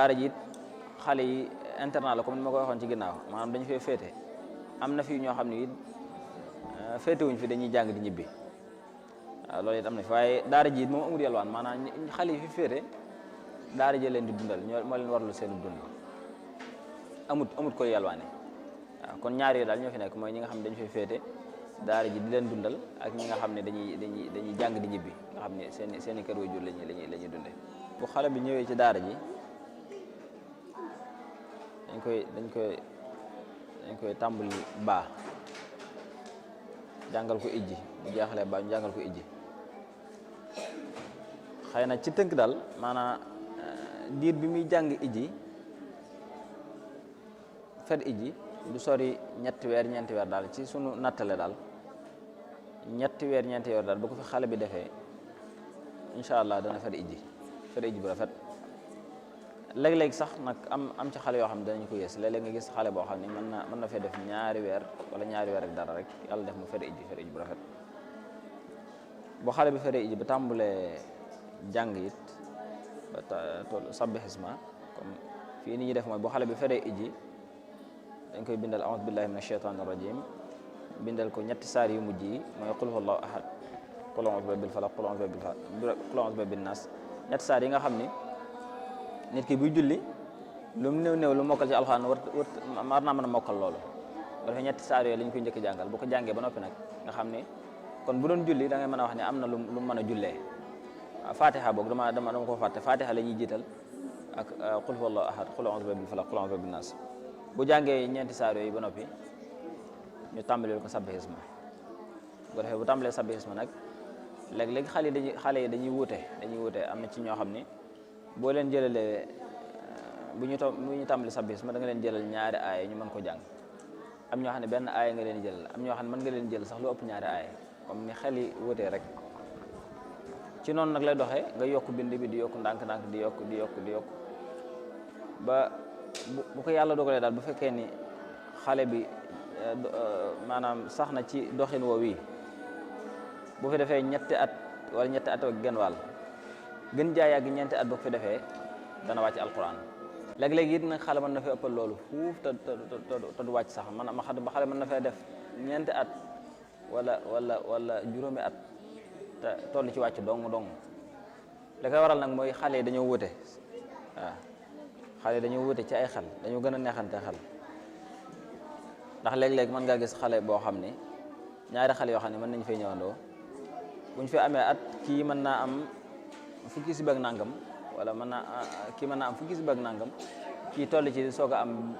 daara ji it xale yi internat la comme ni ma ko waxoon ci ginnaaw maanaam dañu fay féete am na fi ñoo xam ne it féete wuñ fi dañuy jàng di ñibbi waaw loolu it am na fi waaye daara ji it moom amul yalwaan maanaam xale yi fi féete daara ji leen di dundal moo leen warlu seen dund amut koy yalwaane waaw kon ñaar yooyu daal ñoo fi nekk mooy ñi nga xam ne dañu fay féete daara ji di leen dundal ak ñi nga xam ne dañuy jàng di ñibbi nga xam ne seen i kër waajur la ñuy dunde bu xale bi ñëwee ci daara ji dañ koy tàmbali baa jàngal ko ijji bu jeexalee baa ñu jàngal ko ijji xëy na ci tënk daal maanaam diir bi muy jàng ijji fet ijji du sori ñeenti weer daal ci sunu nattale daal ñeenti weer daal bu ko fi xale bi defee incha allah dana fet ijji bu rafet léeg-léeg sax nag am ci xale yoo xam ne danañu ko yées léeg-léeg nga gis xale boo xam ne mën na fee def ñaari weer ak dara rek yàlla def mu fet ijji bu rafet boo xale bi fere ijji ba tàmbulee jàng it ba toll sabbi xisma comme fii ni ñuy def mooy boo xale bi fere ijji dañ koy bindal a'uuzu billahi mina shaytaani rajim bindal ko ñetti saar yu mujj yi mooy qul huwallahu ahad qul a'uuzu bi rabbil falaq qul a'uuzu bi rabbin naas ñetti saar yi nga xam ni nit ki buy julli lu mu néew lu mokkal ci alxuraan war naa mën a mokkal loolu ba defee ñetti saar yooyu la ñu koy njëkk jàngal bu ko jàngee ba noppi nag nga xam ni kon bu doon julli da ngay mën a wax ne am na lu mën a jullee fatiha boog dama ko fàtte fatiha la ñuy jiital ak qul huwallahu ahad qul a'uuzu bi rabbil falaq qul a'uuzu bi rabbin naas bu jàngee ñeenti saar yooyu ba noppi ñu tàmbalil ko sabbihisma bu defee bu tàmbalee sabbihisma nag léeg-léeg xale yi dañuy wuute am na ci ñoo xam ni boo leen jëlalee bu ñu tàmbali sabbihisma da nga leen jëlal ñaari aaya ñu mën ko jàng am ñoo xam ne benn aaya nga leen jëlal am ñoo xam ne mën nga leen jël sax lu ëpp ñaari aaya comme ni xel yi wuutee rek ci noonu nag lay doxee nga yokk bind bi di yokk ndànk-ndànk di yokk ba bu ko yàlla dogalee daal bu fekkee ni xale bi maanaam sax na ci doxin woo wii bu fi defee ñetti at ak genn wàll gën jaay yàgg ñeenti at bu ko fi defee dana wàcc alquran léeg-léeg it nag xale mën na fee ëppal loolu fuuf te du wàcc sax ba xale mën na fee def ñeenti at wala juróomi at te toll ci wàcc dong li koy waral nag mooy xale yi dañoo wute waaw xale yi dañoo wute ci ay xel dañoo gën a neexante xel ndax léeg-léeg mën ngaa gis xale boo xam ni ñaari xale yoo xam ne mën nañu fay ñëwandoo bu ñu fi amee at kii mën naa am fukki si bëgg nangam wala mën naa am fukki si bëgg nangam kii toll ci soog a am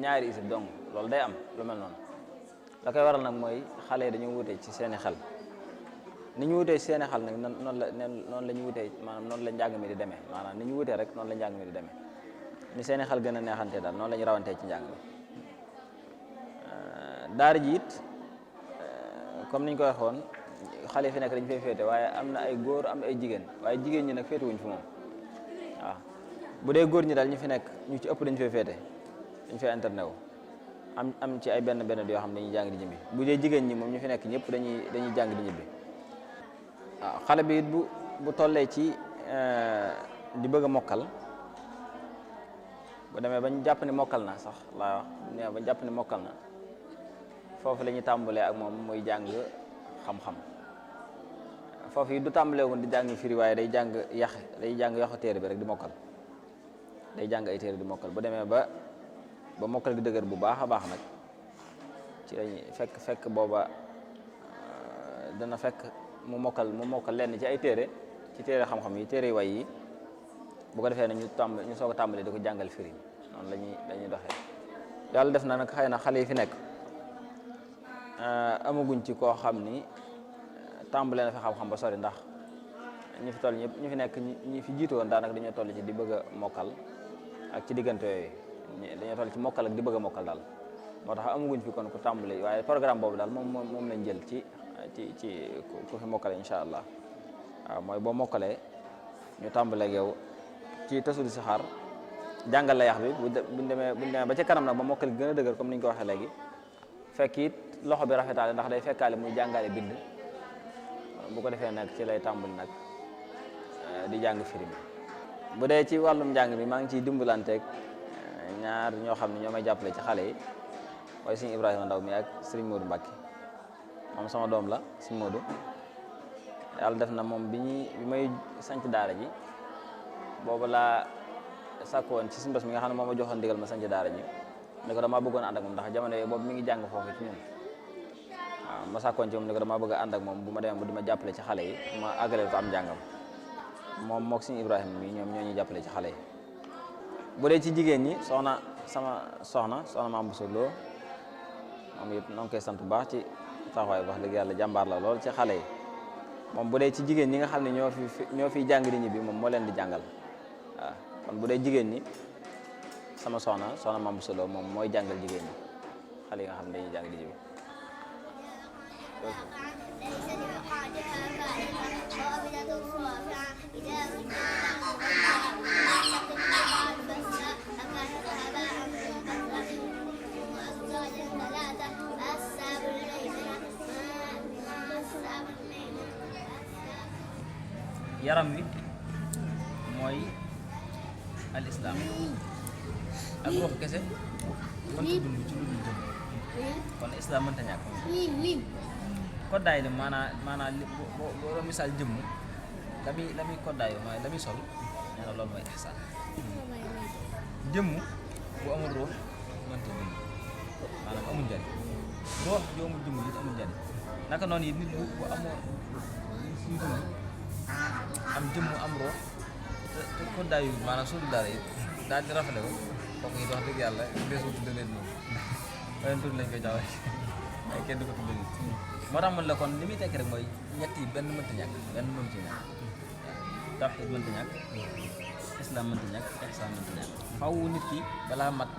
ñaari isib dong loolu day am lu mel noonu la koy waral nag mooy xale yi dañoo wute ci seeni xel ni ñu wutee seeni xel nag noonu la ñu wutee maanaam noonu la njàng mi di demee maanaam ni ñu wutee rek noonu la njàng mi di demee ni seeni xel gën a neexante daal noonu la ñu rawantee ci njàng mi daara ji it comme niñ ko waxoon xale fi nekk dañu fay féete waaye am na ay góor am ay jigéen waaye jigéen ñi nag féete wuñ fi moom waaw bu dee góor ñi daal ñu fi nekk ñu ci ëpp dañu fay féete dañu fay internet wu am ci ay benn yoo xam ne dañuy jàng di ñibbi bu dee jigéen ñi moom ñu fi nekk ñëpp dañuy jàng di ñibbi waaw xale bi it bu tollee ci di bëgg a mokkal bu demee bañ jàpp ni mokkal na sax laa wax bañ jàpp ni mokkal na foofu la ñuy tàmbalee ak moom muy jàng xam-xam foofu yi du tàmbalee woon di jàng firi waaye day jàng yaxu téere bi rek di mokkal day jàng ay téere di mokkal bu demee ba mokkal gi dëgër bu baax a baax nag ci lañuy fekk booba dana fekk mu mokkal lenn ci ay téere xam-xam yi téere way yi bu ko defee ne ñu soog a tàmbalee di ko jàngal firi noonu lañuy doxee yàlla def na nag xëy na xale yi fi nekk amaguñ ci koo xam ni tàmbalee na fi xam-xam ba sori ndax ñi fi toll ñëpp ñi fi nekk ñi fi jiitu woon daanaka dañoo toll ci di bëgg a mokkal ak ci diggante yooyu dañoo toll ci mokkal ak di bëgg a mokkal daal moo tax amaguñ fi kon ku tàmbali waaye programme boobu daal moom lañ jël ci ku fi mokkale incha allah waaw mooy boo mokkalee ñu tàmbalee ak yow ci tasul si xaar jàngal la yax bi buñ demee ba ca kanam nag ba mokkal gën a dëgër comme ni ñu ko waxee léegi fekk it loxo bi rafetaale ndax day fekkaale muy jàngale bind bu ko defee nag ci lay tàmbali nag di jàng firi bi bu dee ci wàllum njàng mi maa ngi ciy dimbalanteeg ñaar ñoo xam ne ñoo may jàppale ci xale yi mooy sëñ Ibrahima Ndaw mi ak sëriñ Modou Mbacke moom sama doom la sëñ Modou yàlla def na moom bi may sanc daara ji boobu laa sàkku woon ci si mbés mi nga xam ne moo ma joxoon ndigal ma sanc daara ji ne ko damaa bëggoon ànd ak moom ndax jamono yooyu boobu mi ngi jàng foofu ci ñun waaw ma sàkkoon ci moom ne ko damaa bëgg a ànd ak moom bu ma demee bu di ma jàppale ci xale yi ma àggaleel ko am njàngam moom mook sëñ Ibrahima mi ñoom ñoo ñuy jàppale ci xale yi. bu dee ci jigéen ñi sama soxna Mame Bousso Lo moom it noo ngi koy sant bu baax ci taxawaay wax dëgg yàlla jàmbaar la lool ci xale yi moom bu dee ci jigéen ñi nga xam ne ñoo fiy jàng di ñibbi moom moo leen di jàngal waaw kon bu dee jigéen ñi sama soxna Mame Bousso Lo moom mooy jàngal jigéen ñi xale yi nga xam ne dañuy jàng di ñibbi. yaram wi mooy al islam ak ruux kese mënta dund ci lu dul jëm kon islam mënta ñàkk koddaay li maanaa li boo misaal jëmm la muy koddaay mooy la muy sol nee na loolu mooy ihsaan jëmm bu amul ruux mënta dund maanaam amul njariñ ruux ju amul jëmm it amul njariñ naka noonu it nit bu amoo suy dund am jëmm am ruux te koddaay yu maanaam suul dara it daal di rafale ko kooku it wax dëgg yàlla deesu tudde leen moom beneen tur lañ koy jaawee ay kenn du ko tudde nit moo tax man la kon li muy tekki rek mooy ñett yi benn mënta ñàkk tawhiid mënta ñàkk islam mënta ñàkk ihsaan mënta ñàkk faw nit ki balaa mat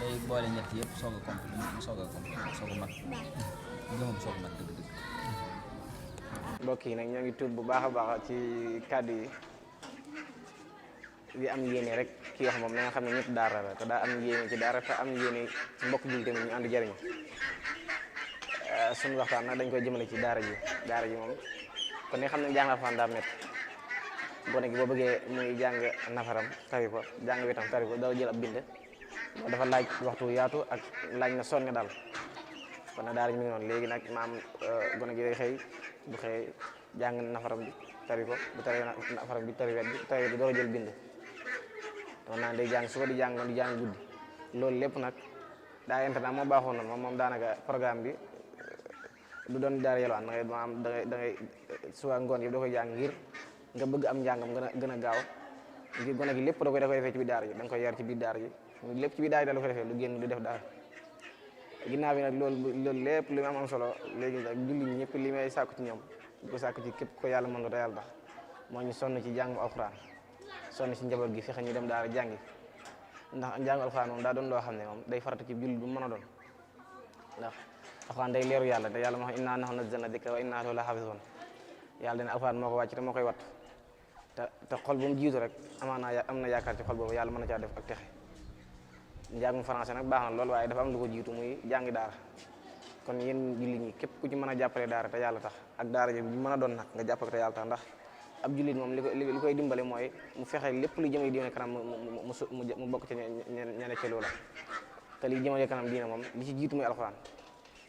day boole ñett yëpp soog a mat gëmam soog a mat dëgg-dëgg. mbokk yi nag ñoo ngi tuub bu baax a baax ci kàddu yi am yéene rek kii wax moom na nga xam ne ñëpp daara la te daa am yéene ci daara te am yéene ci mbokk ji tamit ñu ànd jëriñu suñu waxtaan nag dañ koy jëmale ci daara ji moom kon ni xam ne jàng alxuraan daa métti gone gi boo bëggee muy jàng nafaram tari ko jàng wetam tari ko dara jël ab bind dafa laaj waxtu yaatu ak laaj na sonne daal kon nag daara ji mi ngi noonu léegi nag maam gone gi day xëy bu xëy jàng nafaram bi tari ko bu tari nafaram bi tari wet bi dara jël bind doon naa day jàng suba di jàng guddi loolu lépp nag daa internat moo baaxoon noonu moom daanaka programme bi du doon daara yalwaan da ngay suba ngoon yëpp da koy jàng ngir nga bëgg am njàngam gën a gaaw ngir gone gi lépp da koy defee ci biir daara ji da nga koy yar ci biir daara ji lépp ci biir daara ji da la koy defee lu génn du def daara ginnaaw bi nag loolu lépp lu am solo léegi nag julli ñi ñëpp li may sàkku ci ñoom di ko sàkku ci képp ko yàlla mën nga te yàlla tax moo ñu sonn ci jàngu alxuraan sonn ci njaboot gi fexe ñu dem daara jàngi ndax jàngu alxuraan moom daa doon loo xam ne moom day farata ci julli bu mën a doon ndax alxuraan day leeru yàlla te yàlla moo xam innaa nahnu nazzalna dikra wa innaa lahu lahaafizuun yàlla dina alxuraan moo ko wàcc te moo koy wattu te xol bu mu jiitu rek am na yaakaar ci xol boobu yàlla mën na caa def ak texe njàngum français nag baax na lool waaye dafa am lu ko jiitu muy jàngi daara kon yéen jullit ñi képp ku ci mën a jàppale daara te yàlla tax ak daara ji bu mën a doon nag nga jàppale te yàlla tax ndax ab jullit moom li koy dimbale mooy mu fexe lépp lu jëmale diine kanam mu bokk ci ñene ci loola te li jëmale kanam diine moom li ci jiitu muy alxuraan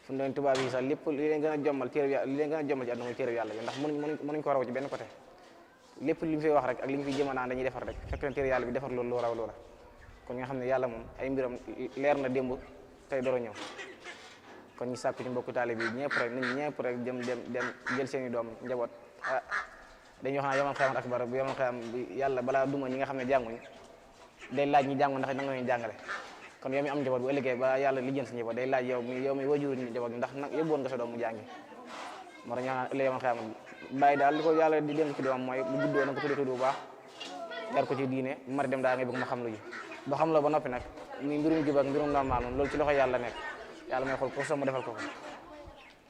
fu mu doon tubaab yi sax lépp li leen gën a jommal téere yàlla li leen gën a jommal ci àdduna mooy téere yàlla bi ndax mënuñ ko raw ci benn côté lépp li ñu fay wax rek ak li ñu fiy jëma naan dañuy defar rek fekk na téere yàlla bi defar loolu loo raw loola kon nga xam ne yàlla moom ay mbiram leer na démb tey door a ñëw kon ñu sàkku ci mbokku taalibe bi ñëpp rek nit ñëpp rek dem jël seen i doom njaboot dañuy wax naa yomal xiyam akbar bu yomal xiyam yàlla balaa duma ñi nga xam ne jànguñ day laaj ñi jàngu ndax nanga leen jàngale kon yow mi am njaboot bu ëllëgee ba yàlla lijjën sa njaboot day laaj yow mi wajuru ni njaboot ndax nag yóbbuwoon nga sa doom mu jàngi moo tax ñu naan ëllëg yomal xiyam bàyyi daal li ko yàlla di dénk ci doomam mooy bu juddoo na ko tuddee tudd bu baax yar ko ci diine bu mari dem daa ngay bëgg ma xam lu ji ba xam la ba noppi nag muy mbirum jub ak mbirum normal moom loolu ci loxo yàlla nekk yàlla may xool ko soo ma defal ko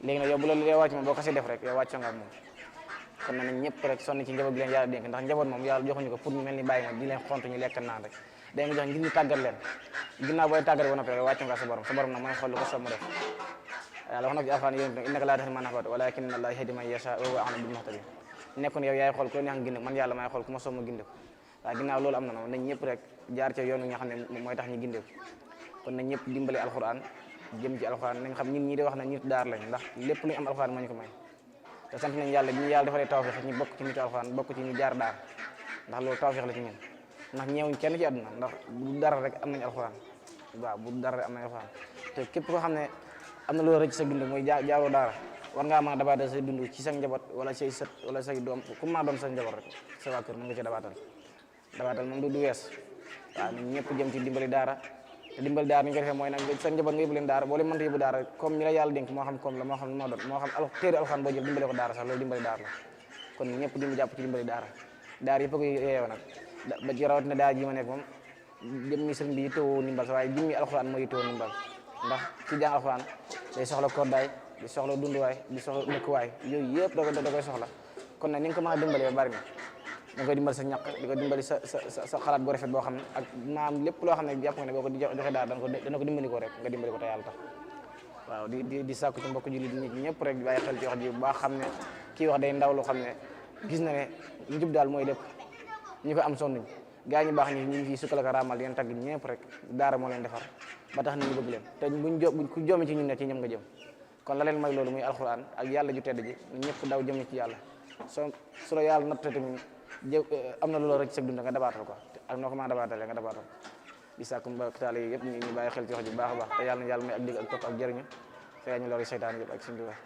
léegi nag yow bu loolu yow wàcc moom boo kasee def rek yow wàcc nga ak moom kon na nañ ñëpp rek sonn ci njaboot gi leen yàlla dénk ndax njaboot moom yàlla joxuñu ko pour ñu mel ni bàyyi ma di leen xont ñu lekk naan rek day nga jox ngir ñu tàggat leen ginnaaw booy tàggat ba noppi rek wàcc nga sa borom nag mooy xool lu ko soo mu def yàlla wax na ci alxuraan yéen innaka laa tahdi man ahbabta walaakinna Allaaha yahdi man yashaa wa huwa a'lamu bil muhtadiin nekkoon yow yaay xool ku la neex nga gindi man yàlla maay xool ku ma soo ma gindi ko waaye ginnaaw loolu am na nañ ñëpp rek jaar ca yoon wi nga xam ne mooy tax ñu gindeeku kon nañ ñëpp dimbale alxuraan jëm ci alxuraan nañ xam ñun ñii di wax na nit daar lañ ndax lépp lu ñu am alxuraan moo ñu ko may te sant nañ yàlla bi ñu yàlla defalee tawfeex ñu bokk ci nitu alxuraan bokk ci ñu jaar daar ndax loolu tawfeex la ci ñun ndax ñeewuñ kenn ci àdduna ndax bu dara rek am nañ alxuraan waaw bu dara rek am nañ alxuraan te képp koo xam ne am na loolu rëcc sa dund mooy jaaroo daara war ngaa mën a dabaatal say dund ci sa njaboot wala say sët wala say doom ku maa doon sa njaboot rek sa waa kër mën nga ci dabaatal moom du wees waaw ñun ñëpp jëm ci dimbali daara te dimbali daara ni ñu ko defee mooy nag sa njaboot nga yóbbu leen daara boo leen mënta yóbbu daara comme ñi la yàlla dénk moo xam comme la moo xam moo doon moo xam téere alxuraan boo jël dimbale ko daara sax loolu dimbali daara la kon ñëpp jàpp ci dimbali daara yëpp a koy yeewoo nag ba ci rawatina daara ji ma nekk moom jëmmi sëriñ bi yittewoo ndimbal sax waaye jëmmi alxuraan moo yittewoo ndimbal ndax ci jàng alxuraan day soxla koddaay di soxla dunduwaay di soxla dëkkuwaay yooyu yëpp da koy soxla kon nag ni nga ko mën a dimbalee bari na da nga koy dimbali sa ñaq di ko dimbali sa xalaat bu rafet boo xam ne ak maam lépp loo xam ne jàpp nga ne boo ko joxe daal dana ko dimbali ko rek nga dimbali ko te yàlla tax waaw di sàkku ci mbokk jullit nit ñëpp rek bàyyi xel ci wax ji bu baax xam ne kii wax day ndaw loo xam ne gis na ne njub daal mooy lépp ñi ko am sonnuñ gaa ñu baax ñi ñu ngi fii sukkal ak raamal di leen tagg ñëpp rek daara moo leen defar ba tax nit ñi bëgg leen te buñ ku joomi ci ñun ne ci ñoom nga jëm kon la leen may loolu muy alxuraan ak yàlla ju tedd ji ñëpp daw jëm ci yàlla su la yàlla natt tamit am na loolu rek ci sa dund nga dabaatal ko ak noo ko mën a dabaatalee nga dabaatal di sàkku mbokk taale yi yëpp ñu bàyyi xel ci wax ji bu baax a baax te yàlla na yàlla may ak dégg ak topp ak jëriñu fee ñu loolu seytaan yëpp ak suñu dugal